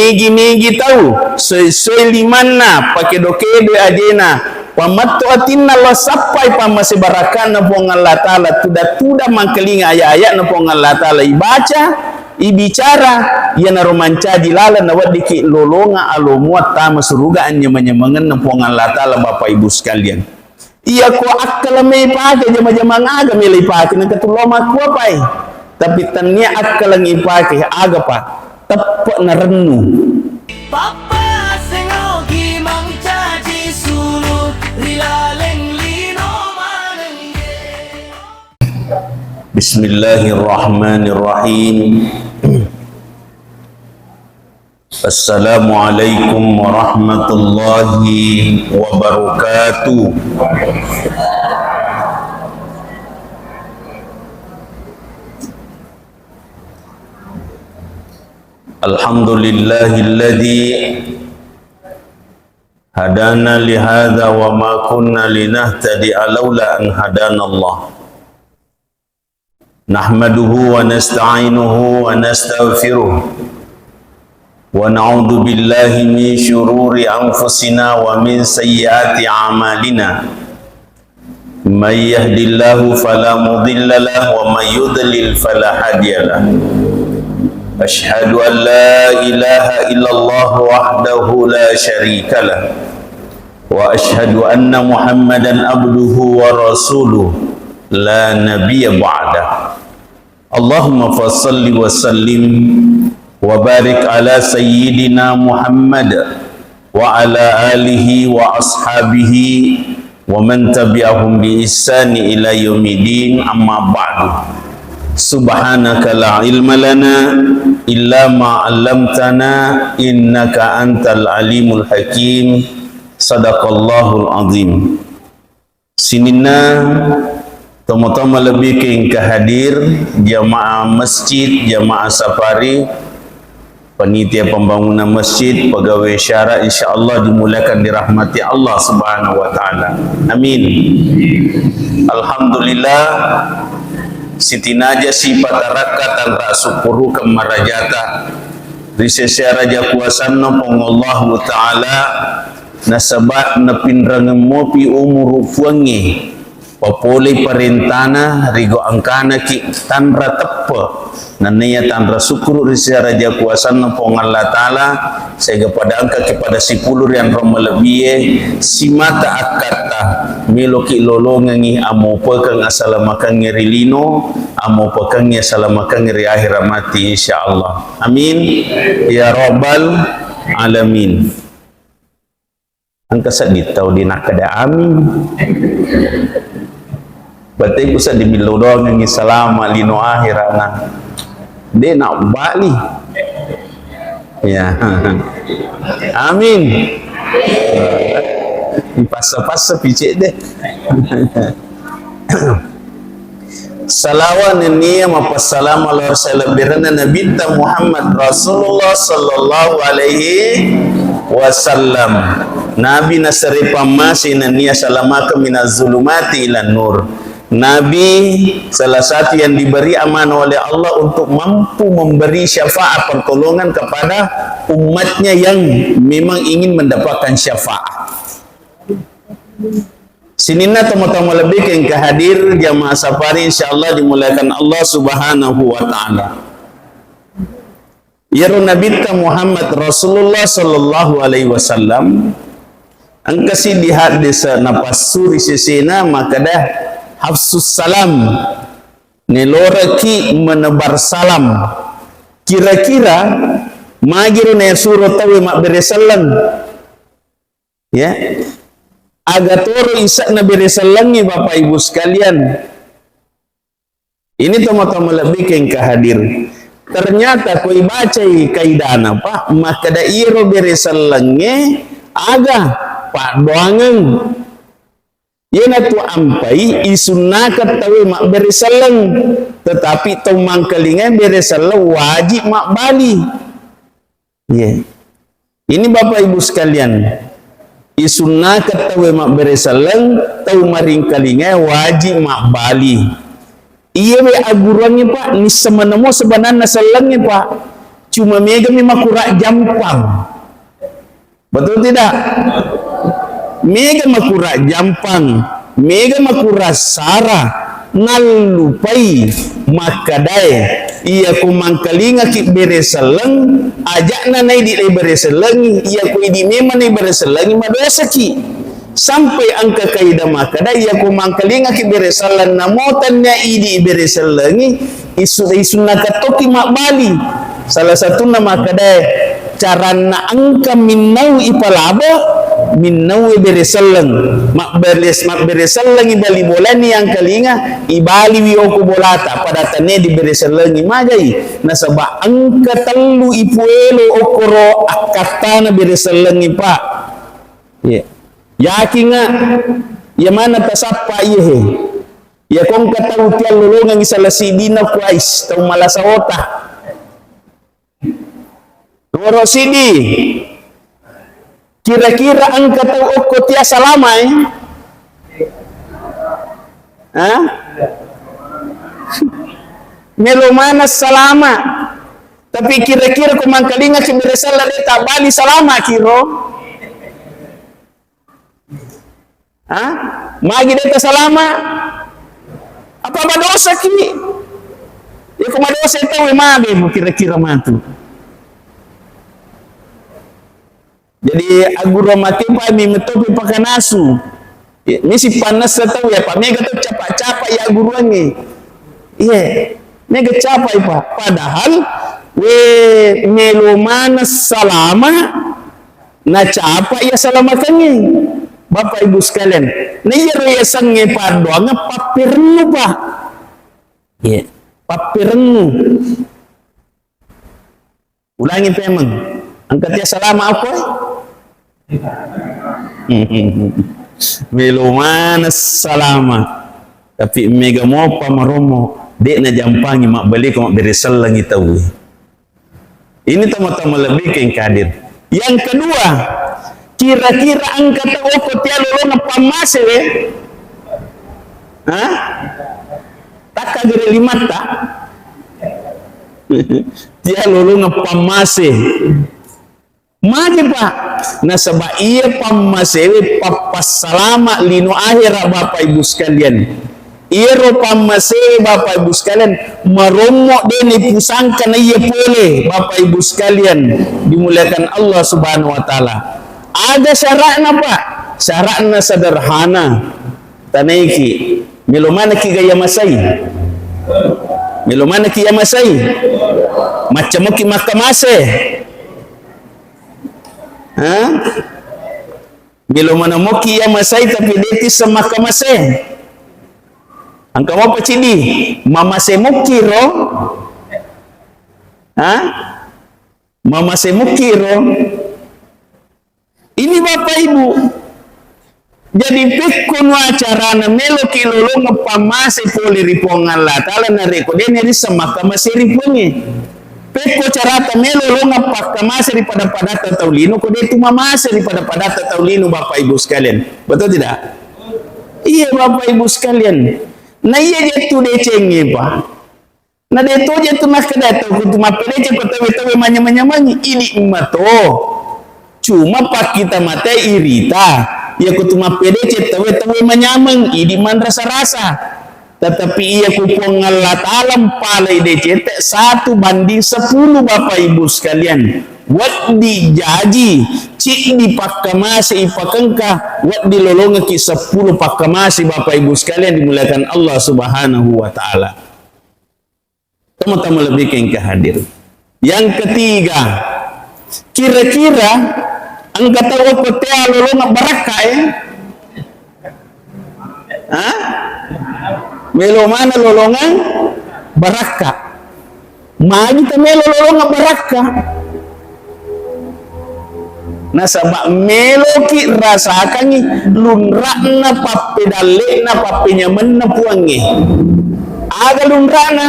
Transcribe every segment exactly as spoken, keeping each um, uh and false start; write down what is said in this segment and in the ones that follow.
Migi-migi tau, soi-soi limanna, pakedo-kedo ajena, pametto atinna lao sappai pammasebarakka'na Puang Allah Ta'ala, tuda-tuda mangkalinga ayat-ayatna Puang Allah Ta'ala ibaca, ibicara, iyanaro mancaji laleng naweddiki lolonga alo mua tama suruga anyameng-nyamengenna Puang Allah Ta'ala, Bapak Ibu sekalian. Iyako akkaleng melo ipake, jama-jamang aga melo ipake, nengka tullo makkuapai. Tapi tennia akkaleng ipake, agapa? Teppe narennu. Pappasengngogi mancaji sulu ri laleng lino manengge. Bismillahirrahmanirrahim. Assalamualaikum warahmatullahi wabarakatuh. Alhamdulillahilladzi hadana lihadza wa ma kunna linahtadiya laula an hadanallah. Nahmaduhu wa nasta'inuhu wa nastaghfiruh. Wa na'udzu billahi min syururi anfusina wa min sayyiati a'malina. May yahdillahu fala mudilla lahu wa may yudlil fala hadiya lahu. Asyhadu an la ilaha illallah wahdahu la syarika lah. Wa asyhadu anna Muhammadan abduhu wa rasuluh la nabiyya ba'dah. Allahumma fasalli wa sallim wa barik ala sayyidina Muhammad wa ala alihi wa ashabihi wa man tabi'ahum bi ihsani ila yaumiddin, amma ba'du. Subhanaka la ilma lana illa ma 'allamtana innaka antal alimul hakim. Sadaqallahul azim. Sininna tomatoa malebbi ke engka hadir, jamaah masjid, jamaah safari, panitia pembangunan masjid, pegawai syara, insyaallah dimuliakan dirahmati Allah Subhanahu wa Ta'ala. Amin. Alhamdulillah, sitinaja sipatarakka tanra sukkurukeng marajata ri sese araja kuasanna Puang Allahu Ta'ala, nasaba napinrangeng mopi umuru Puangnge, papolei parentana, rigo engkanaki tanra teppe, nenniya tanra sukkuru ri sese araja kuasanna Puang Allah Ta'ala, sega pada engkaki pada sipulu ri anrong malebbie, simata akkatta, meloki lolongengi amopekeng asalamakengnge ri lino, amopekeng asalamakengnge ri ahera mati, insyaallah. Amin ya rabbal alamin. Engka sedding tau de nakkeda amin. Bateku sedding millau doangengngi salama lino ahera na de nabbali. Ya. Amin. Dipassa-passa picek deh. Salawa nenniya mapassalama lao ri salebbirenna Nabitta Muhammad Rasulullah sallallahu alaihi wasallam. Nabi nasare pammase nenniya salamakeng minaz zulumati ilan nur. Nabi salah satu yang diberi amanah oleh Allah untuk mampu memberi syafaat pertolongan kepada umatnya yang memang ingin mendapatkan syafaat. Sininna tomatoa malebbi ke engka hadir jamaah safari, insyaallah dimuliakan Allah Subhanahu wa Ta'ala. Iyaro Nabitta Muhammad Rasulullah sallallahu alaihi wasallam engkasi di hadis napassuri sesena makkeda hafsus salam, neloreki menebar salam. Kira-kira magiro nasuro tauwe mabbere selleng? Ya. Aga toro ise'na bere sellengnge, Bapak Ibu sekalian. Ini tomatoa malebbi ke engka hadir. Ternyata ko ibacai kaidana, Pak, makkeda iyaro bere sellengnge aga paddoangeng. Iyanatu ampai isunnakeng tauwe mabbere selleng, tetapi tau mangkalingai bere selleng wajib mabbali. Iya. Ini Bapak Ibu sekalian, isunnakeng tauwe mabbere selleng, tau maringkalingae wajib mabbali. Iyawe agguruangnge, Pak, nisseng maneng mo sebenarna sellengnge, Pak. Cuma mega mi makura jampang. Betul tidak? Mega makura jampang, mega makura sara, nallupai makkadae, iya ko mangkalingaki bere selleng, aja'na naidi bere sellengi, iya ko idi memang naibere sellengi, madosaki. Sampai engka kaidah makkada, iya ko mangkalingaki bere selleng, namo tennia idi bere sellengi, isu-, isunnakattoki mabbali. Salah satunna makkadae, caranna engka minnau ipalabo, minnau bere selleng. Mabbere, mabbere sellengi bali bolani yangkalinga, ibaliwi okko bolata, pada tennia dibere sellengi, magai. Nasaba engka tellu ipuelo okkoro akkattana bere sellengi, Pak. Iya. Yakinga, iya mana tasappa iya he. Iya ko engka tau tiallolongengi salah siddina ku ais, tau malasa ota. Nomoro siddi, kira-kira engka tau okko tia salama, eh? Hah? Melo mana salama. Tapi kira-kira ko mangkalingaki bere selleng de' tabali salama kiro. Ha? Magi de' tasalama? Apa madosaki? Ya ko madosa tau, magi kira-kira matu. Jadi agguru make pa mi metopi pakanasu. Ya, misi pannessa tau ya, pa mega tau capa-capa ya agguruangnge. Iya, mega capa pa. Padahal we melo mana salama, nacapa iya salamakengnge. Bapak Ibu sekalian, na iyaro yasengnge paddoangeng papperennu, Pak. Iya, papperennu. Ulangi pemeng. Engka tia salama apa? Melo mana salama. Tapi mega mopa marommo, de' najampangi mabbaliko mabbere sellengi tau. Ini tama-tama lebih ke engka hadir. Yang kedua, kira-kira engka tau okko tia lolongeng pammase we? Hah? Takka gere limatta? Tia lolongeng pammase. Magi, Pak? Nasaba iya pammasewe pappassalama lino ahera, Bapak Ibu sekalian. Iyaro pammasewe, Bapak Ibu sekalian, marommo de' naipusangka na iya pole, Bapak Ibu sekalian, dimuliakan Allah Subhanahu wa Ta'ala. Aga syaratna, Pak? Syaratna sederhana. Tanaiki, melo manaki gaya masai? Melo manaki ya masai? Macca moki makkamase? Ha? Melo mana moki ya masai tapi de' tisseng makkamase? Engka mopa ciddi, mamase moki ro? Ha? Mamase moki ro? Ini Bapak Ibu. Jadi pekko nua carana meloki lolongeng pammase pole ri Puang Allah Ta'ala, narekko de' narisseng makkamase ri Puangnge. Pekko carata melo lolongeng pakkamase ri pada-padatta tau lino, ko de' tu mamase ri pada-padatta tau lino, Bapak Ibu sekalian. Betul tidak? Iya, Bapak Ibu sekalian. Na iya je tu decengnge, Pak. Na de' toje tu makkeda tau ko tu mappedece ko tauwe-tauwe manyameng-nyamengi, idi mato. Cuma pakkita mate irita. Iya ko tu mappedece tauwe-tauwe manyameng, idi manrasa-rasa. Tetapi iya ko Puang Allah Ta'ala mpalai decete satu banding sepuluh, Bapak Ibu sekalian. Weddi jaji, ciddi pakkamase ipakengka, weddi lolongeki sepuluh pakkamase, Bapak Ibu sekalian dimuliakan Allah Subhanahu wa Ta'ala. Tama-tama lebih ke engka hadir. Yang ketiga, kira-kira engka tau okko tea lolongeng barakka, eh? Hah? Melo mana lolongeng barakka? Magi ta melo lolongeng barakka? Nasaba meloki rasakangi lunra'na pappedalle'na pappenyamenna Puangnge. Aga lunra'na?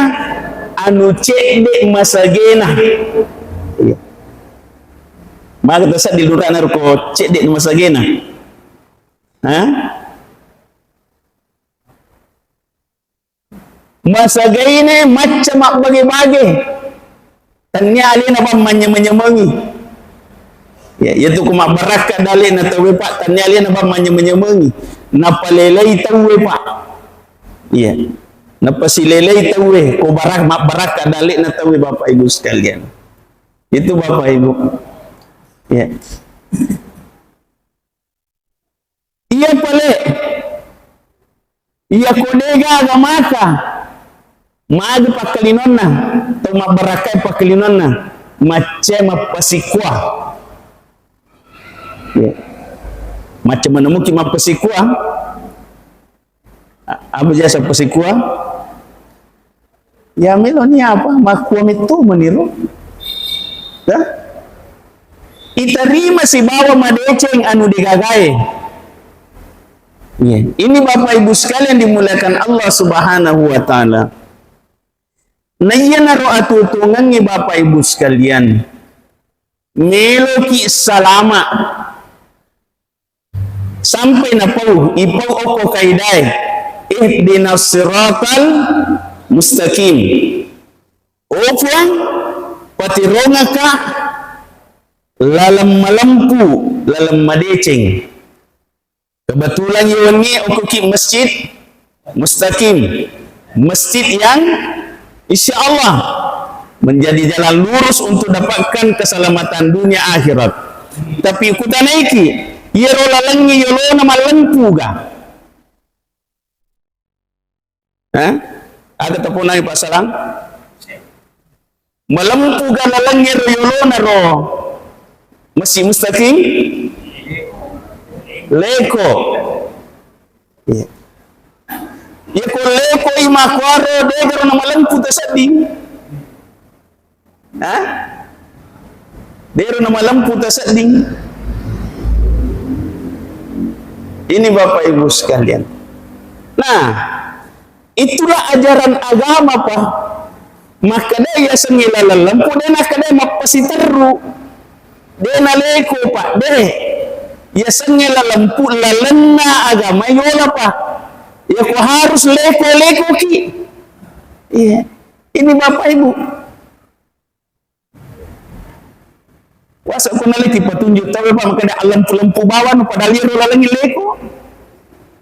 Anu cedde masagena. Maga taseddi lunra'na ruko cedde masagena? Ha? Masagaine macca mabbage-bage. Tennia alena bang manyameng-nyamengi. Ya, iyatu ko mabbarakka dalle'na tauwe, Pak, tennia alena bang manyameng-nyamengi. Napalelei tauwe, Pak. Iya. Napasilelei tauwe, ko barak-, mabbarakka dalle'na tauwe, Bapak Ibu sekalian. Itu, Bapak Ibu. Ya. Iya pale, iya ko de'ga agamata, magi pakkalinonna, tau mabbarakkai pakkalinonna, macca mappasikua. Iya. Macca menemuki mappasikua. A-, apa jasa pasikua? Ya meloni apa? Makkua metto meniro. Dah? Itarima sibawa madeceng anu degagae. Iya. Ini Bapak Ibu sekalian dimuliakan Allah Subhanahu wa Ta'ala. Naiyanaro atutungengngi Bapak Ibu sekalian. Meloki salama. Sampai napau, ipau okko kaidae, "Ihdinas siratal mustaqim." O Puang, patirongaka laleng malempu, laleng madeceng. Kebetulan iwenni okkoki masjid, mustaqim, masjid yang insya Allah menjadi jalan lurus untuk dapatkan keselamatan dunia akhirat. Tapi kutanaiki, iyaro lalengnge yolona malempuga? Eh? Aga taponai Pak Salang? Malempuga lalengnge ro yolona ro Masjid Mustaqim? Leko. Iya. Iya ko leko i makkuaro, degaro namalempu tasedding. Hah? Dero namalempu tasedding. Ini Bapak Ibu sekalian. Nah, itulah ajaran agama, Pak. Makkeda yasengnge laleng lempu, de nakkeda mappasiterru. De naleko, Pak, de. Yasengnge lalempu, lalenna agama yola, Pak. Ya ko harus leko, lekoki. Iya. Ini Bapak Ibu. Wasa ko naleki patunjuk tau, Pak, makkeda alempu-lempu bawang, padahal iyaro lalengnge leko.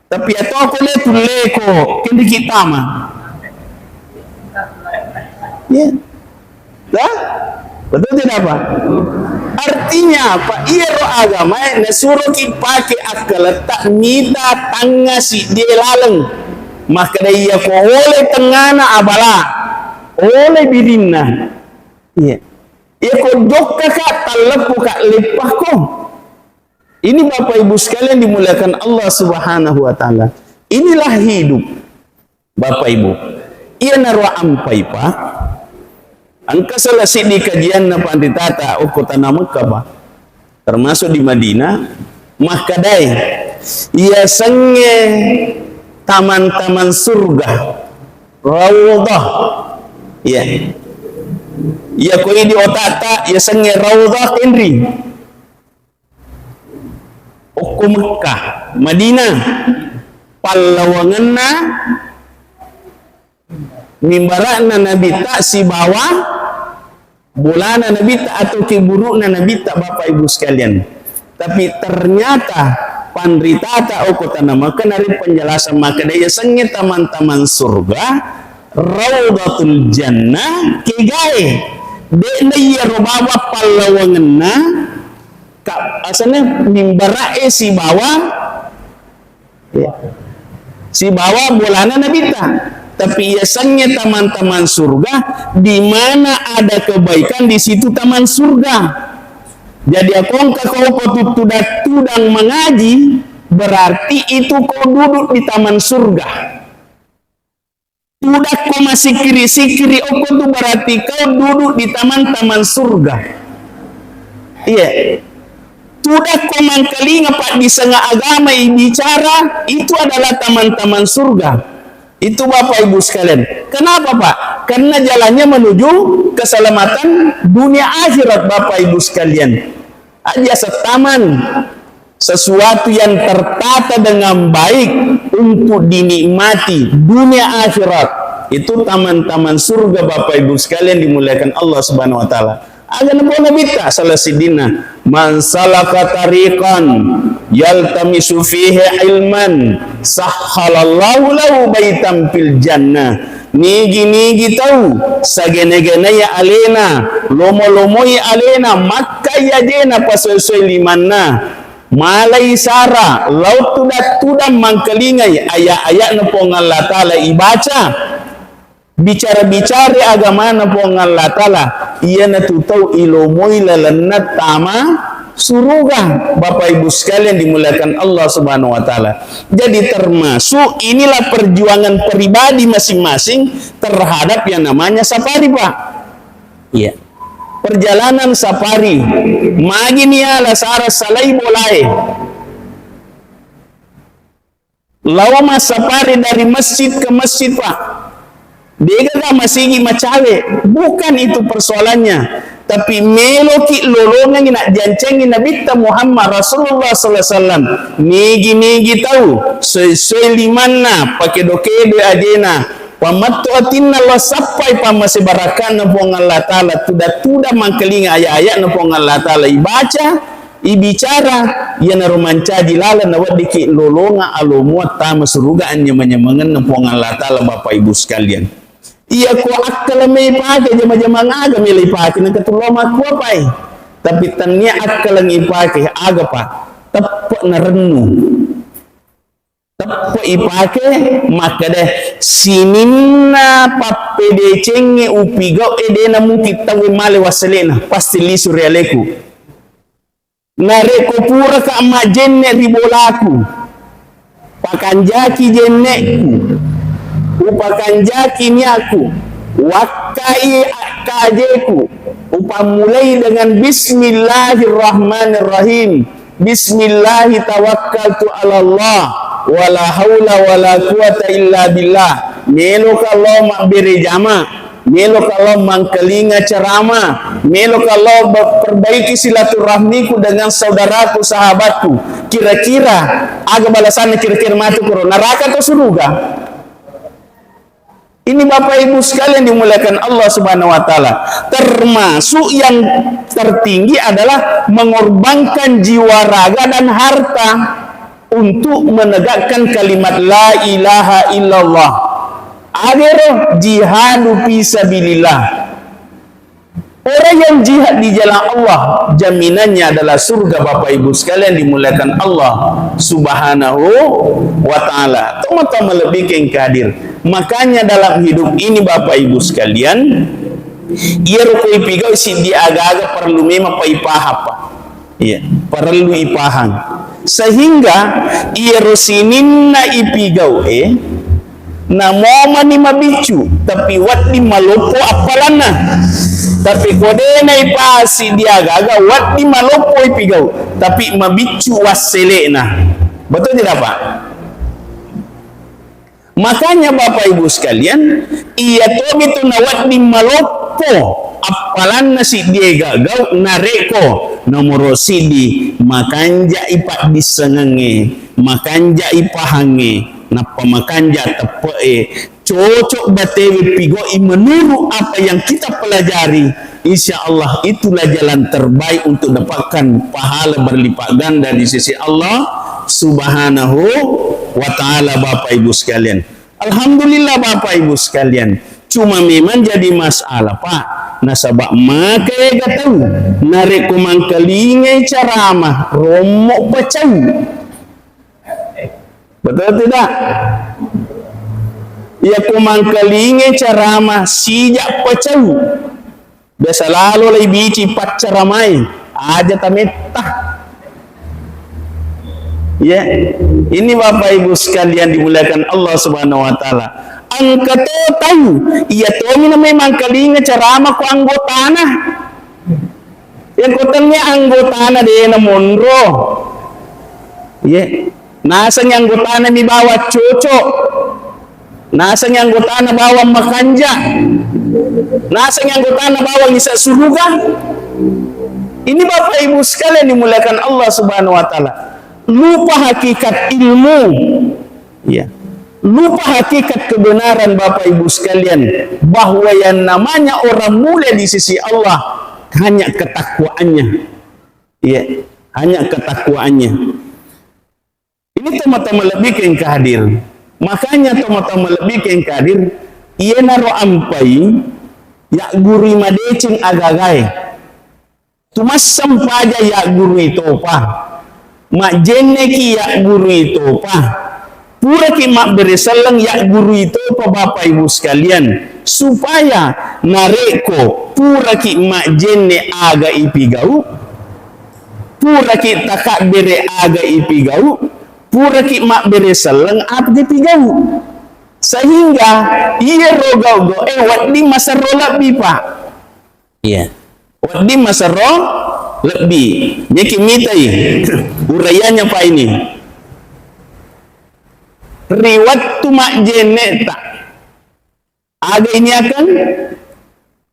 Tapi atau ko letu leko, kendiki tama. Ya. Dah? Betul tidak, Pak? Artinya apa? Iyaro agamae nasuroki pake akkaletta mita tangnga siddi laleng. Makkeda iya ko ole tengngana abala, ole birinna. Iya. Iya ko jokkaka, talleppuka, leppakko. Ini Bapak Ibu sekalian dimuliakan Allah Subhanahu wa Ta'ala. Inilah hidup. Bapak Ibu, iyanaro ampai, Pak. Engka salah siddi kajianna panritata okko tana Mekka, Pak. Termasuk di Madinah, makkedai, iyasengnge taman-taman surga, raudhah. Iya. Iya ko idi otakta, iyasengnge raudhah, kenri. Okko Mekkah, Madinah, pallawangenna mimbara'na Nabitta sibawa bolana Nabitta atau kuburu'na Nabitta, Bapak Ibu sekalian. Tapi ternyata panritata okko tana Makkah nari penjelasan makkeda yasengnge taman-taman surga, Raudhatul Jannah, kegae. De'na iyaro bawang pallawangenna, Ka-, asenna mimbara'e sibawa, ya, sibawa bolana Nabitta. Tapi yasengnge taman-taman surga, di mana ada kebaikan, di situ taman surga. Jadi, akongka kau patudang-tudang mengaji, berarti itu kau duduk di taman surga. Tudakko masikiri-sikiri okko tu berarti kau duduk di taman-taman surga. Iya. Tudakko mangkalinga paddissengnge agama bicara, itu adalah taman-taman surga. Itu Bapak Ibu sekalian. Kenapa, Pak? Karena jalannya menuju keselamatan dunia akhirat, Bapak Ibu sekalian. Aja setaman sesuatu yang tertata dengan baik untuk dinikmati dunia akhirat. Itu taman-taman surga, Bapak Ibu sekalian dimuliakan Allah Subhanahu wa Ta'ala. Aga napono Nabitta, salah siddinna, "Man salaka tariqan yaltamisu fihi ilman, sahhalallahu lahu baitan fil jannah." Nigi-nigi tau sagene-genei alena, lomo-lomoi alena, makkai ajena, pasoi-soi limanna, malai sara, lao tudang-tudang mangkalingai aya-aya'na Puang Allah Ta'ala ibaca, bicara-bicara agamana Puang Allah Ta'ala, iyanatu tau ilomoi lalenna tama suruga. Bapak Ibu sekalian dimuliakan Allah Subhanahu wa Ta'ala. Jadi, termasuk inilah perjuangan pribadi masing-masing terhadap yang namanya safari, Pak. Iya. Perjalanan safari. Magi niala sara salai bolae. Lao massafari dari masjid ke masjid, Pak. Degaga masigi macawe, bukan itu persoalannya. Tapi meloki lolongengi nak jancengi Nabitta Muhammad Rasulullah sallallahu alaihi wasallam. Nigi-nigi tau, soi-soi limanna, pakedo-kedo ajena, pamettu atinna, lao sappai pammase barakatna Puang Allah Ta'ala, tuda-tuda mangkalinga aya-aya'na Puang Allah Ta'ala ibaca, ibicara, iyanaro mancaji laleng naweddiki lolonga alomuwa tama suruga anyameng-nyamengenna Puang Allah Ta'ala, Bapak Ibu sekalian. Iya ko akkaleng melo ipake, jama-jamang aga melo ipake, nengka tullo makkuapai. Tapi tennia akkaleng ipake, aga, Pak? Teppe narennu. Teppe ipake, makkeda, sininna pappedecengnge upigau e, dena mungkin tauwe male wasselena, pasti lisu ri aleku. Narekko puraka majjenne ri bolaku, pakanjaki jenne'ku, upakanjaki niaku, wakkai akkajeku, upammulai dengan bismillahirrahmanirrahim. Bismillahi tawakkaltu ala Allah, wala haula wala quwata illa billah. Meloka Allah mabbere jama, meloka Allah mangkalinga ceramah, meloka Allah ba-, perbaiki silaturahmiku dengan saudaraku, sahabatku. Kira-kira aga balasanna kira-kira matu koro? Neraka atau suruga? Ini Bapak Ibu sekalian dimuliakan Allah Subhanahu wa Ta'ala. Termasuk yang tertinggi adalah mengorbankan jiwa, raga, dan harta untuk menegakkan kalimat la ilaha illallah. Agero jihadu fi sabilillah. Orang yang jihad di jalan Allah, jaminannya adalah surga, Bapak Ibu sekalian dimuliakan Allah Subhanahu wa Ta'ala. Tomatoa malebbi keng kadir. Makanya dalam hidup ini, Bapak Ibu sekalian, iyaro ko ipigau siddi aga-aga perlu memang paipahang, Pak. Iya, perlu ipahang. Sehingga iyaro sininna ipigau e, namomani mabiccu, tapi wedding maloppo appalanna. Tapi ko de naipasi diagaga, wedding maloppo ipigau, tapi mabiccu wasselena. Betul tidak, Pak? Makanya, Bapak Ibu sekalian, iya tomi tu nawedding maloppo appalanna siddi e gau, narekko nomoro siddi, makanjai paddissengengnge, makanjai pahangnge, nappa makanja teppe'e, cocok batewe pigau'i menurut apa yang kita pelajari, insya Allah itulah jalan terbaik untuk dapatkan pahala berlipat ganda di sisi Allah Subhanahu wa Ta'ala, Bapak Ibu sekalian. Alhamdulillah, Bapak Ibu sekalian. Cuma memang jadi masalah, Pak. Nasaba maka ega tau, narekko mangkalingai ceramah, rommo pacau. Betul tidak? Iya, ko mangkalingai ceramah, sijak pacau. Biasa lalo lai bici paccaramae, aja tametta. Ya, ini Bapak Ibu sekalian dimuliakan Allah Subhanahu wa Ta'ala. Engka to tau, iya tomi na memang kalinga ceramah ko anggotana. Yang ko tennia anggotana de na monro. Ya, naseng anggotana mi bawang cocok. Nasengngi anggotana bawang makanja. Nasengngi anggotana bawang isa suruga. Ini Bapak Ibu sekalian dimuliakan Allah Subhanahu wa Ta'ala. Lupa hakikat ilmu. Ya. Lupa hakikat kebenaran, Bapak Ibu sekalian, bahwa yang namanya orang mulia di sisi Allah hanya ketakwaannya. Iya, hanya ketakwaannya. Ini tomatoa malebbi engka hadir. Makanya tomatoa malebbi engka hadir, iyanaro ampai yaggurui madeceng agagae. Tumasseng paja yaggurui topa. Majjenneki yaggurui topa. Puraki mabbere selleng yaggurui topa, Bapak Ibu sekalian, supaya narekko puraki majjenne aga ipigau, puraki takabbere aga ipigau, puraki mabbere selleng aga ipigau. Sehingga iyaro gau-gau e wedding maserro lebbi, Pak. Iya. Wedding maserro lebbi. Meki mitai. Uraiannya, Pak, ini. Ri wettu majjenne ta. Aga iniakeng?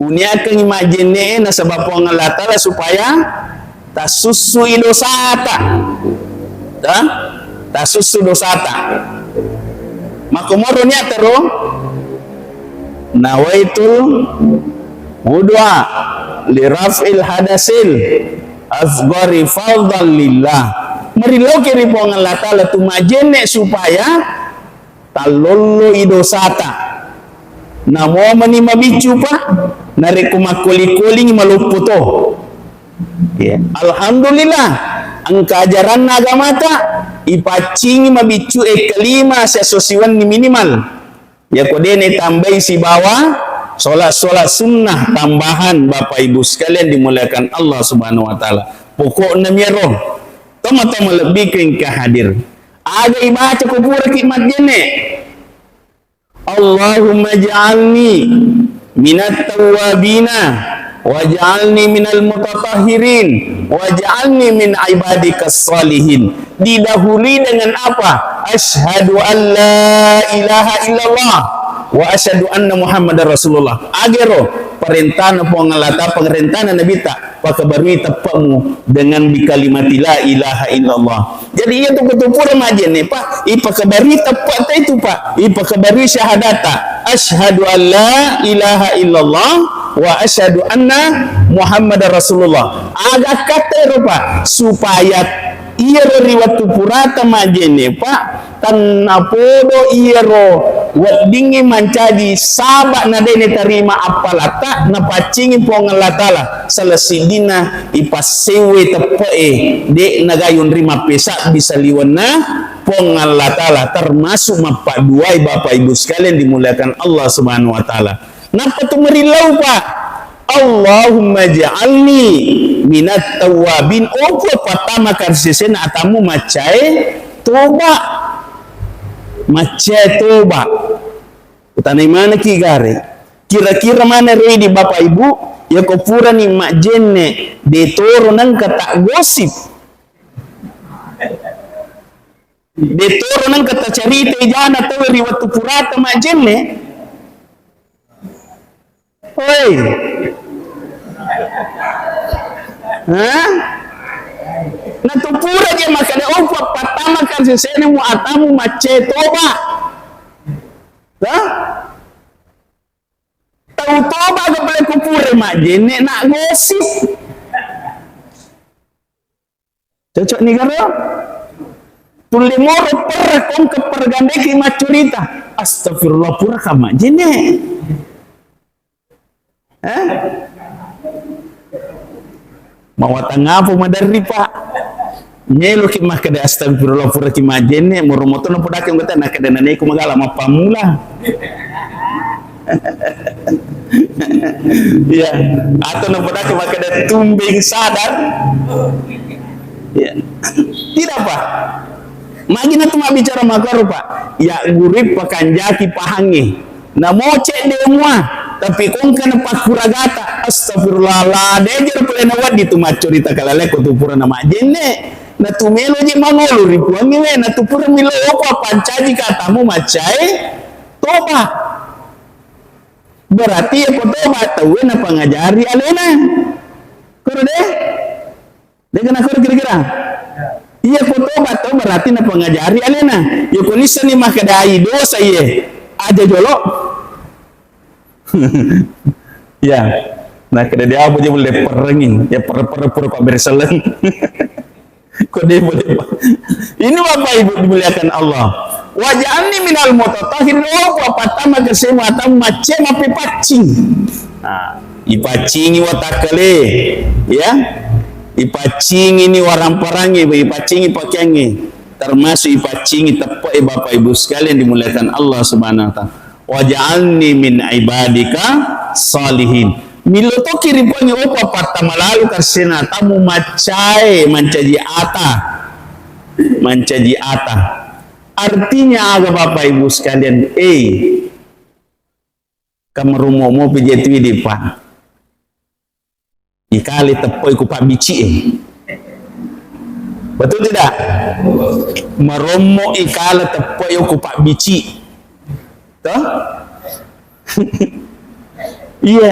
Uniakeng majjenne nasaba Puang Allah Ta'ala supaya tasussui dosata. Ta? Tasussu dosata. Makkomoro niattaro? Nawaitul wudhu'a li raf'il hadasil asghari fardhan lillah. Marilauki ri Puang Allah Ta'ala tu majjenne supaya tallolloi dosata. Namo mani mabiccu, Pak, narekko makkoli-kolingi maloppo to. Ya, alhamdulillah, engka ajaranna agamata, ipaccingi mabiccu e kelima siasso siwenni minimal. Yako dene tambai sibawa sholat-sholat sunnah tambahan, Bapak Ibu sekalian dimuliakan Allah Subhanahu wa Ta'ala. Pokokna miyaro, tomatoa malebbi engka hadir. Aga ibaca ko puraki majjenne? Allahumma ja'alni minat tawwabina waj'alni minal mutatahhirin waj'alni min ibadikas salihin. Didahului dengan apa? Asyhadu an la ilaha illallah wa asyhadu anna Muhammadar Rasulullah. Agero parentana Puang Allah Ta'ala, parentana Nabitta, pakabarui teppe'mu dengan bi kalimati la ilaha illallah. Jadi, iya tu kutu pura majjenne, Pak, ipakabarui teppe'ta itu, Pak, ipakabarui syahadata, asyhadu an la ilaha illallah wa asyhadu anna Muhammadar Rasulullah. Aga katta ero, Pak, supaya iyaro ri wettu purata majjenne, Pak, tennapodo iyaro weddingnge mancaji saba' na de' natarima appalatta napaccingi Puang Allah Ta'ala, salah siddinna ipassewwe teppe'e de' nagayung ri mappesabbi saliwenna Puang Allah Ta'ala, termasuk mappadduai Bapak Ibu sekalian dimuliakan Allah Subhanahu wa Ta'ala. Nappa tu merillau, Pak. Allahumma ja'alni minat tawwabin. Opo pattama karsesena atammu maccae toba. Maccae toba. Utanai manaki gare. Kira-kira mana redi Bapak Ibu, yako purani majjenne, de toro nengka tak gosip. De toro nengka tacaritai jana tau ri wettu purata majjenne. Oi. Hah? Na tu pura je makkeda, "Oh, pa-, pattama karsesena mu atamu maccae toba." Hah? Tau toba ga pale ku pura majjenne na gosip. Cocok ni garo? Tulle moro perra kongke pergandeki maccurita. Astagfirullah, pura ka majjenne. Eh? Mawatang apa maderri, Pak? Meloki makkeda astagfirullah puraki majjenne, moro moto napodake anggota nakkeda naneku magala mappammula. Iya, atau napodake makkeda tumbeng sadar. Iya. Tidak, Pak. Magi natu mabbicara makaro, Pak. Ya gurui pakanjaki pahangnge. Namo cedde mua, tapi kongka napakkuragata. Astagfirullahaladzim, dejero pole nawaddi tu maccorita kalaleko tu pura namajjenne. Natu melo je mangolo ri Puangnge we, natu pura milo opa pancaji katamu maccae toba. Berarti ya ko toba tauwe napangajari alena. Koro deh? Dega nakoro kira-kira? Iya ko to tobat to berarti napangajari alena. Yako nissani makkeda ai dosa iye. Aja jolo. Ya. Nah, keda dia apa je boleh perengi. Ya, per-, per-, pura pabberselleng. Ko de boleh, Pak. Ini Bapak Ibu dimuliakan Allah. Waj'alni minal mutatahhirin, oh, Bapak, tama ke semua, tama macce mape paccing. Nah, ipaccingi watakkale, ya. Ipaccingi ni warang-parangnge, ipaccingi pakeangnge. Termasuk ipaccingi teppe'e, Bapak Ibu sekalian dimuliakan Allah Subhanahu wa Ta'ala. Waj'alni min ibadika salihin. Millo tokki ri Puangnge, oh, papatta malalu karsena tamu maccae mancaji ata. Mancaji ata. Artinya aga, Bapak Ibu sekalian? Eh, kamarummo mopi je tu idi, Pak. Ikale teppe'e ku pabbici'e. Betul tidak? Marommo ikale teppe'e ku pabbici. Toh? Iya.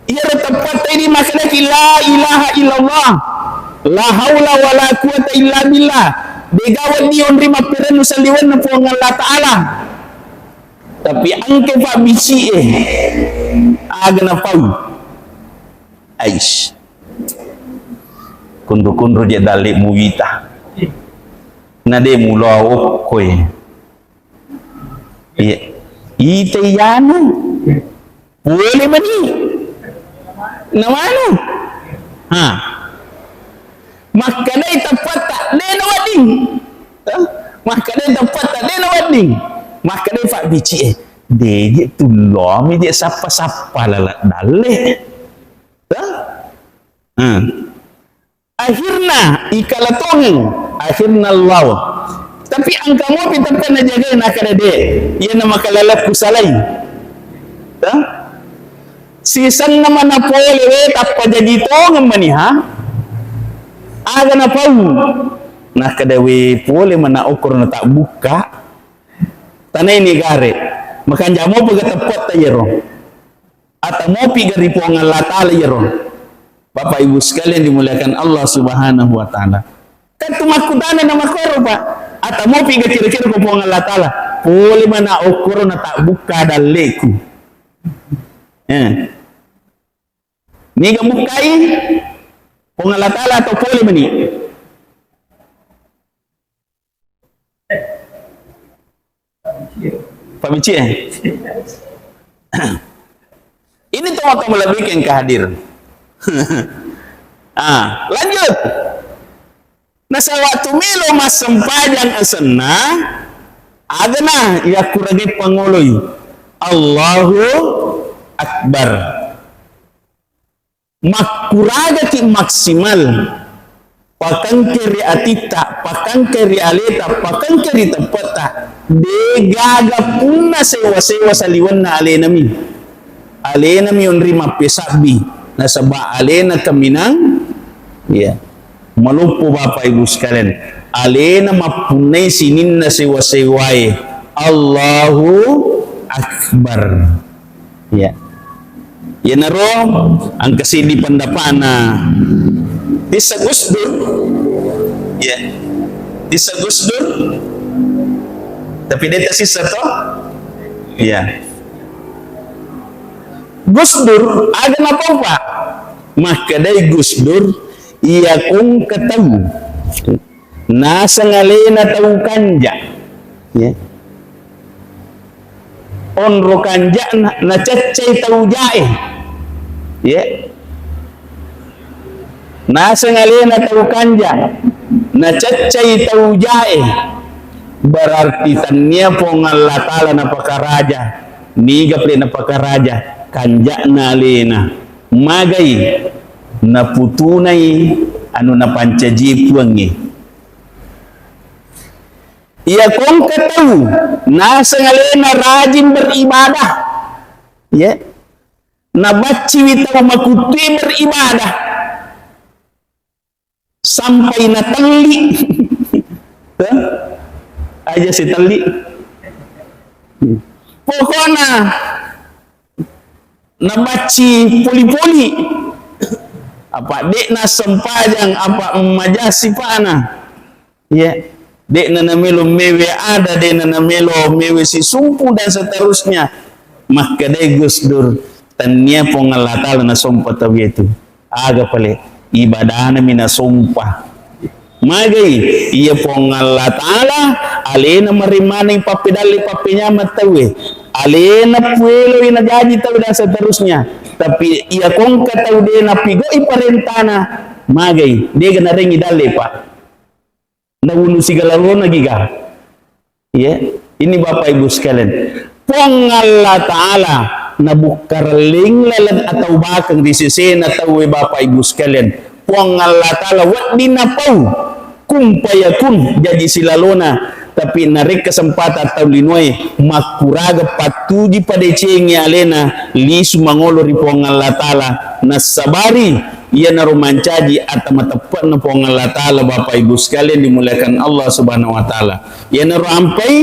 Iya, teppe'ta ini makkedaki la ilaha illallah. La haula wala quwata illa billah. Degawa ni onri mapperennu salliwenna Puang Allah Ta'ala. Tapi engka pabbici'e, aga napau. Aish. Kunru-kunru je dalle muwita. Na de mulo okkoe. Iya. Ite iyanu. Pole mani. Namanu. Ha. Makkedai teppe'ta, de nawedding. Eh? Makkedai teppe'ta, de nawedding. Makkedai pabbici'e, de je tullomi je sappa-sappa laleng dalle. Eh? Hmm. Akhirna ikala tongeng, akhirna lao. Tapi engka mopi teppe'na jagai, nakkeda de, iyana makalalekku salai. Eh? Sisenna mana pole we, tappa jaji tongeng mani, ha? Aga napau? Nakkeda we pole mana okoro na tabbukka. Tanaini gare. Makanja mopa ga teppe'ta iyaro. Ata mopi ga ri Puang Allah Ta'ala iyaro. Bapak Ibu sekalian dimuliakan Allah Subhanahu wa Ta'ala. Kan tu makkutana na makkoro, Pak. Ata mopi ga kira-kira ko Puang Allah Ta'ala. Pole mana okoro na tabbukka dalleku. Eh. Niga bukkai? Puang Allah Ta'ala atau pole mani? Pabbici, eh? Ini tomatoma lebih yang hadir. Ah, lanjut. Nasaba tu melo massempajang asenna, agana yakkurage pangoloi. Allahu Akbar. Makkuragaki maksimal, pakengke ri atitta, pakengke ri aleta, pakengke ri teppe'ta, degaga punna sewa-sewa saliwenna alenami. Alenami onri mappesabbi, nasaba alena kaminang, iya, maloppo Bapak Ibu sekalian, alena mappunnai sininna sewa-sewae. Allahu Akbar. Ya. Iyanaro engka seddi pendapatna. Tissa Gus Dur. Ya. Tissa Gus Dur. Tapi de' tasissa to? Ya. Gus Dur, aga napau, Pak? Makkedai Gus Dur, iya kongka tau. Naseng alena tau kanja. Ya. Onro kanja'na, nacaccai tau jae. Ya. Naseng alena tau kanja, nacaccai tau jae. Berarti tannia Puang Allah Ta'ala napakaraja. Niga pale napakaraja? Kanja'na alena. Magai? Naputunai anu napancaji Puangnge. Iya kongka tau naseng alena rajin beribadah. Ya. Nabacciwi tau makuttue beribadah. Sampai natelli. Eh? Aja sitelli. Pokokna nabacci poli-poli. Apa de'na sempajang, apa maja sipa'na. Ya, de'na namelo mewe ada, de'na namelo mewe sisumpu dan seterusnya. Makkedai Gus Dur, tania Puang Allah Ta'ala nasompa tau itu. Aga pale, ibadahna mi nasompa. Magai, iya Puang Allah Ta'ala, alena marimaneng pappedalle pappenyameng tauwe. Alena pueloi najaji tau dan seterusnya. Tapi iya kongka tau de napigoi parentana, magai, dega narengi dalle, Pak. Nawunu sigalalona giga. Iya, ini Bapak Ibu sekalian. Puang Allah Ta'ala nabukkarelling laleng atau bakeng ri sesena tauwe Bapak Ibu sekalian. Puang Allah Ta'ala wedding napau kun fayakun jadi silalona. Tapi narekko kesempatan tau linoe makkuraga pattuji padecengi alena lisu mangolo ri Puang Allah Ta'ala nassabari iyanaro mancaji ata mateppe'na Puang Allah Ta'ala, Bapak Ibu sekalian dimuliakan Allah Subhanahu wa Ta'ala. Iyanaro ampai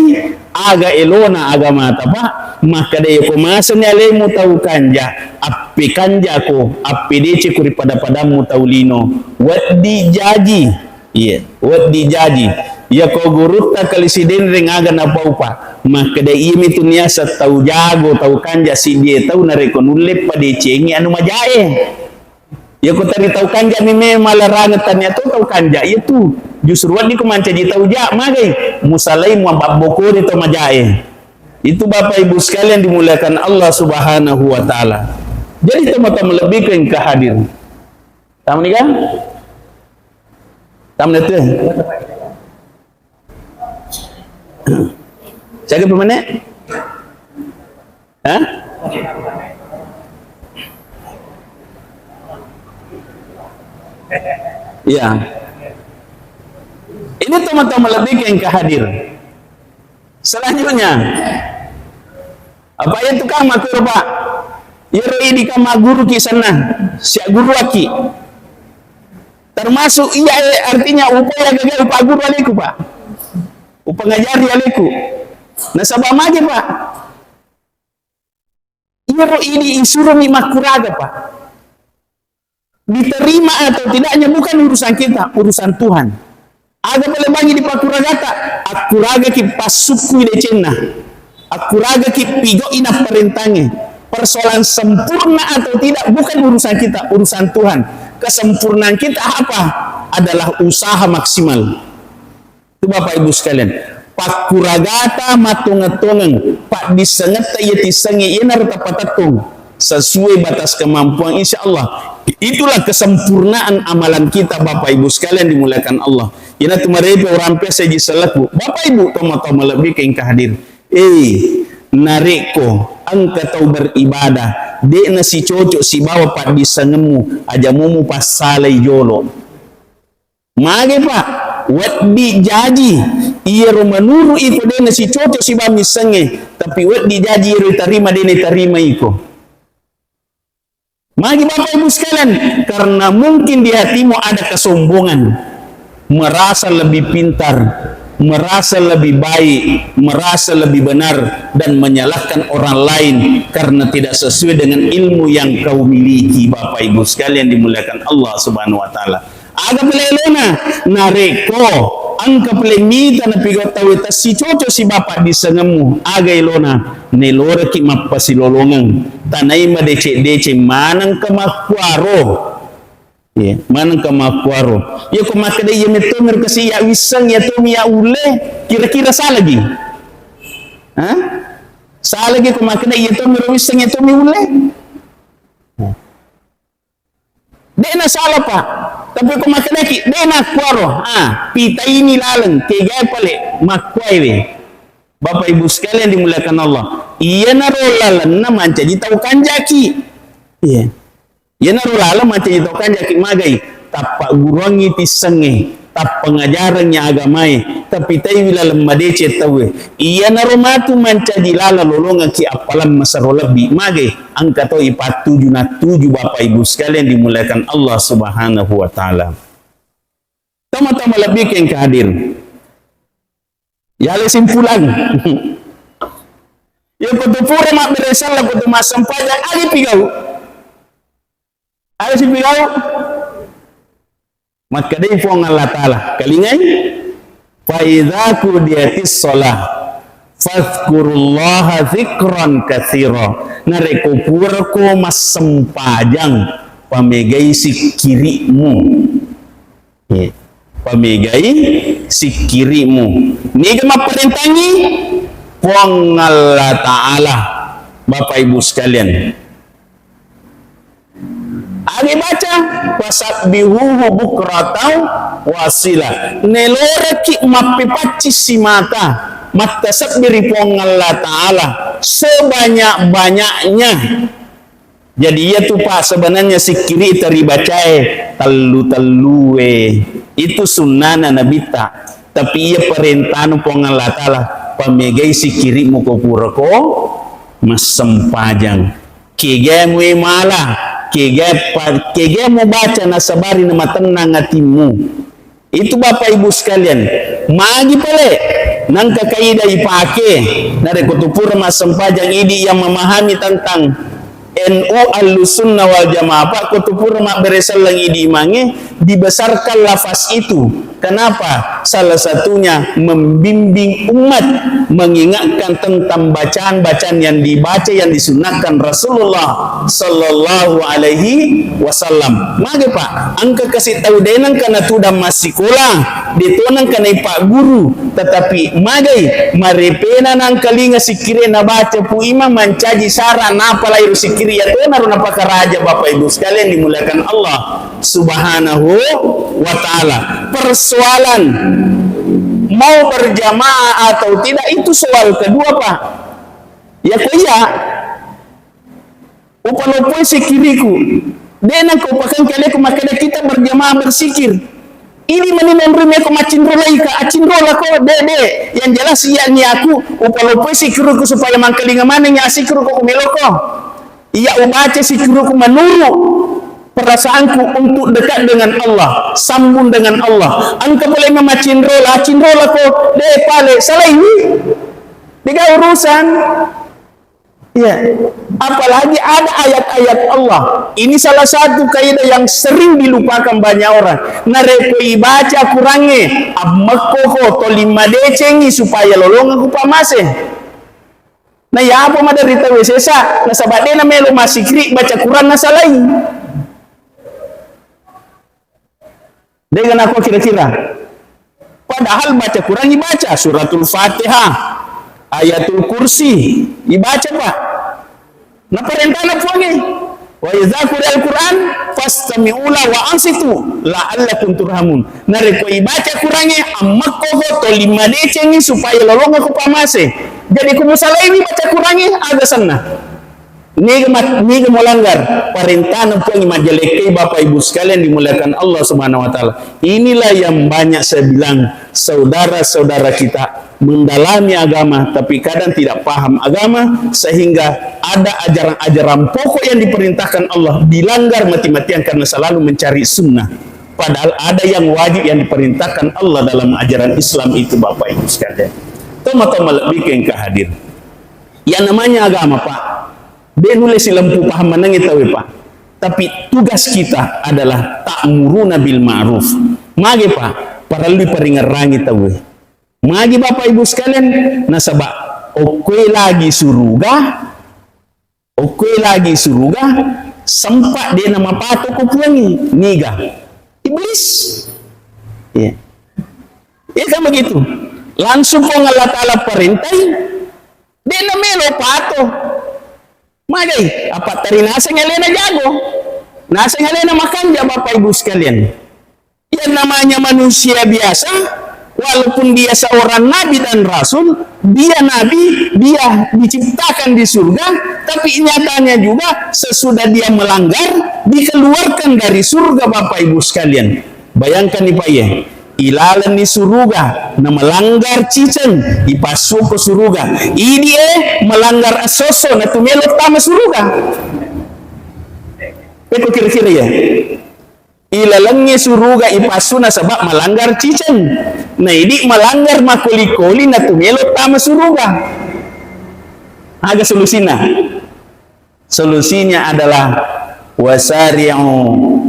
aga elona agamata, Pak, makkeda iyako maseni alemu tau kanja, appekanjako, appedeceko ri pada-padammu tau lino, weddi jaji. Iya, weddi jaji. Iyako gurutta kali Sidenreng aga napau, Pak, makkeda iyami tu niaseng tau jago, tau kanja, siddie tau narekko nulle padecengi anu majae. Iyako teri tau kanja mi memang malarangeng tania to tau kanja, iya tu. Justru weddiko mancaji tau ja, magai musalai muabbokori to majae. Itu Bapak Ibu sekalian dimuliakan Allah Subhanahu wa Ta'ala. Jadi teman-teman lebih ke engka hadir. Tamu nikah? Tamu nete? Saya ke pemene? Hah? Iya. Ini teman-teman lebih ke engka hadir. Selanjutnya, apa iya tukang matur, Pak? Iyaro idi ka magguruki senna, siagguruaki. Termasuk iya, eh, artinya upaya gaga upagguru aleku, Pak. Upangajari aleku. Nasaba magi, Pak? Iyaro idi isuromi makkuraga, Pak. Diterima atau tidaknya bukan urusan kita, urusan Tuhan. Aga pale bangi dipakkuragata, akkuragaki passukkui decenna, akkuragaki pigau'i napparentangnge. Persoalan sempurna atau tidak bukan urusan kita, urusan Tuhan. Kesempurnaan kita apa? Adalah usaha maksimal. Itu Bapak Ibu sekalian, pakkuragata mattongeng-tongeng, paddissengetta iya tissengnge, iyanaro tapatettong sesuai batas kemampuan, insya Allah. Itulah kesempurnaan amalan kita, Bapak Ibu sekalian dimuliakan Allah. Iyanatu marepe orang pesa ji selaku Bapak Ibu, tomatoa malebbi ke engka hadir. Eh, narekko engka tau beribadah, de'na sicocok sibawa paddissengemmu, aja mumu passalai jolo. Mage, Pak, wedding jaji iyaro menurut iko de' nasicoco sibawa missengnge, tapi wedding jaji iyaro itarima de' naitarima iko. Magi Bapak Ibu sekalian, karena mungkin di hatimu ada kesombongan, merasa lebih pintar, merasa lebih baik, merasa lebih benar, dan menyalahkan orang lain karena tidak sesuai dengan ilmu yang kau miliki, Bapak Ibu sekalian dimuliakan Allah Subhanahu wa Ta'ala. Aga pale elona, narekko engka pale mita napigau tauwe tessicoco sibawa paddissengemmu, aga elona, neloreki mappasilolongeng, tanai madeceng-deceng manengka makkuaro. Iya, manengka makkuaro. Iya ko makkeda iya metto mero kasi iya wisseng, iya tomi iya ulle, kira-kira salagi? Hah? Salagi ko makkeda iya to mero wisseng, iya tomi ulle? De'na sala, Pak. Tapi ko makkedaki, de'na kuaro. Ah, pitaini laleng, kegai pale, makkuaiwe. Bapak Ibu sekalian dimuliakan Allah. Iyanaro lalenna mancaji tau kanjaki. Iya. Iyanaro laleng mancaji tau kanjaki magai. Tappa guruangngi tissengnge. Tappangajarengngi agamae, tapitaiwi laleng madeceng tauwe. Iyanaro matu mancaji lala lolongekki appalang masero lebbi. Mage, engka to ipattuju nattuju Bapak Ibu sekalian dimuliakan Allah Subhanahu wa Ta'ala. Tama-tama lebbi ke engka hadir. Yale simpulang. Ya kutu pura mabbere sella, kutu massempajang, aga pigau. Aga sipigau? Makkedai Puang Allah Ta'ala, kalingai, Fa idza qudiyatis shalah fadzkurullaha dzikran katsira. Narekko purako massempajang, pamegai sikkiri'mu. Iya. Pamegai sikkiri'mu. Niga mapparentangi? Puang Allah Ta'ala. Bapak Ibu sekalian, Aga baca, "Fasabbihuhu bukratan wa asila." Neloreki mappipacci simata, mattasabbi ri Puang Allah Ta'ala sebanyak-banyaknya. Jadi, iya tu, Pak, sebenarnya sikkiri teribacae tellu-tellue. Itu sunnana Nabitta. Tapi iya perintahna Puang Allah Ta'ala, pamegai sikkirimu ko purako massempajang. Kega mui mala, kega pa-, kega mubaca nasabari namatennang atimmu. Itu Bapak Ibu sekalian, magi pale nangka kaidah ipake, narekko tu pura massempajang, idi yang memahami tentang N U Ahlussunnah wal Jamaah, Pak, ko tu pura mabbere selleng idi mange, dibesarkan lafaz itu. Kenapa? Salah satunya membimbing umat, mengingatkan tentang bacaan-bacaan yang dibaca, yang disunnahkan Rasulullah sallallahu alaihi wasallam. Mage, Pak, engka kasi tau denang kana tudang massikola, de tonang kana ipagguru, tetapi magai marepena nangkalinga sikkire nabaca Pu Imang mancaji sara napalai ru sikkiri ya tonaro napakaraja, Bapak Ibu sekalian dimuliakan Allah Subhanahu wa Ta'ala. Persoalan mau berjamaah atau tidak, itu soal kedua, Pak. Ya, ko iya, upaloppoi sikkiriku. De nangka upakengkeleku makkeda kita berjamaah bersikir. Ini meni menrumi aku macinrolaika, acinrolako, de, de. Yang jelas iya ni aku upaloppoi sikkiriku supaya mangkalinga maneng ya sikkiriku kumeloko. Iya ubaca sikkiriku menurut perasaanku untuk dekat dengan Allah, sambung dengan Allah. Engka pole mamacinrola, acinrolako, de pale, salaiwi. Tiga urusan. Iya. Apalagi ada ayat-ayat Allah. Ini salah satu kaidah yang sering dilupakan banyak orang. Narekko ibaca Qurangnge, ammekkoko toli madecengi supaya lolongeng ku pamase. Na yapa maderri tauwe sesa, nasaba de namelo masikri baca Quran nasalai. Dega nako kira-kira. Padahal baca Quran ibaca, Suratul Fatihah, Ayatul Kursi, ibaca, Pak. Naparentana Puangnge, "Wa idza quri'al Quran fastami'u la wa ansitu la'allakum turhamun." Narekko ibaca Qurangnge, ammekkoko toli madecengi supaya lolongeng ku pamase. Jadi, ku musalaiwi baca Qurangnge, aga senna. Niga mat-, niga melanggar parentana Puang majjalekkai Bapak Ibu sekalian dimuliakan Allah Subhanahu wa Ta'ala. Inilah yang banyak saya bilang, saudara-saudara kita mendalami agama, tapi kadang tidak paham agama, sehingga ada ajaran-ajaran pokok yang diperintahkan Allah dilanggar mati-matian karena selalu mencari sunnah. Padahal ada yang wajib yang diperintahkan Allah dalam ajaran Islam itu, Bapak Ibu sekalian. Toma-toma lebih ke engka hadir. Yang namanya agama, Pak, de nulle silempu paham manengngi tauwe, Pak. Tapi tugas kita adalah ta'muruna bil ma'ruf. Mage, Pak, parellu paringerrangi tauwe. Magi Bapak Ibu sekalian, nasaba okkoe lagi suruga, okkoe lagi suruga, sempat de namapato ko Puangnge, niga? Iblis. Iya. Iya kan begitu. Langsung Puang Allah Ta'ala parentai, de namelo pato. Magai, apa teri naseng alena jago. Naseng alena makanja, Bapak Ibu sekalian. Yang namanya manusia biasa, walaupun dia seorang nabi dan rasul, dia nabi, dia diciptakan di surga, tapi nyatanya juga sesudah dia melanggar, dikeluarkan dari surga, Bapak Ibu sekalian. Bayangkan nih, Pak, ya. Ilalenni suruga, na melanggar ciceng, ipassuko suruga. Idi e melanggar esso-esso, na tumelo tama suruga. Eko kira-kira ya. Ilalengnge suruga ipassu nasaba melanggar ciceng. Na idi melanggar makoli-koli na tumelo tama suruga. Aga solusinna? Solusinya adalah wasari'u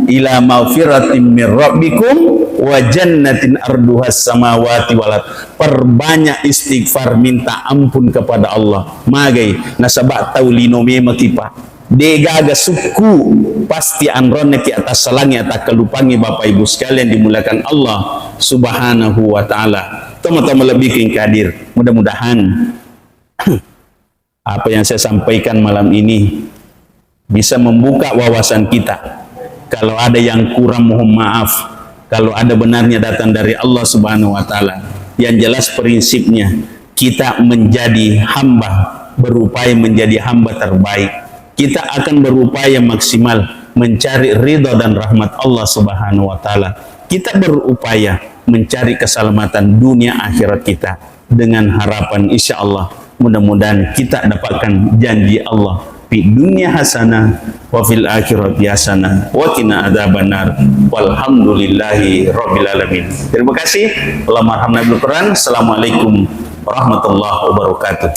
ila maghfiratin min rabbikum Wa jannatin arduhas samawati wal ard. Perbanyak istighfar, minta ampun kepada Allah. Magai, nasaba tau lino memaki, Pak. Degaga sukku, pasti anronnaki atassalangi, atakkalupangi, Bapak Ibu sekalian dimuliakan Allah Subhanahu wa Ta'ala. Toma-toma lebih king hadir. Mudah-mudahan apa yang saya sampaikan malam ini bisa membuka wawasan kita. Kalau ada yang kurang, mohon maaf. Kalau ada benarnya, datang dari Allah Subhanahu wa Ta'ala. Yang jelas, prinsipnya, kita menjadi hamba, berupaya menjadi hamba terbaik. Kita akan berupaya maksimal mencari ridha dan rahmat Allah Subhanahu wa Ta'ala. Kita berupaya mencari keselamatan dunia akhirat kita, dengan harapan, insya Allah, mudah-mudahan kita dapatkan janji Allah, fi dunya hasanah wa fil akhirati hasanah wa qina adzabannar. Walhamdulillahi rabbil alamin. Terima kasih. Allahumma arhamna bil Quran. Assalamualaikum warahmatullahi wabarakatuh.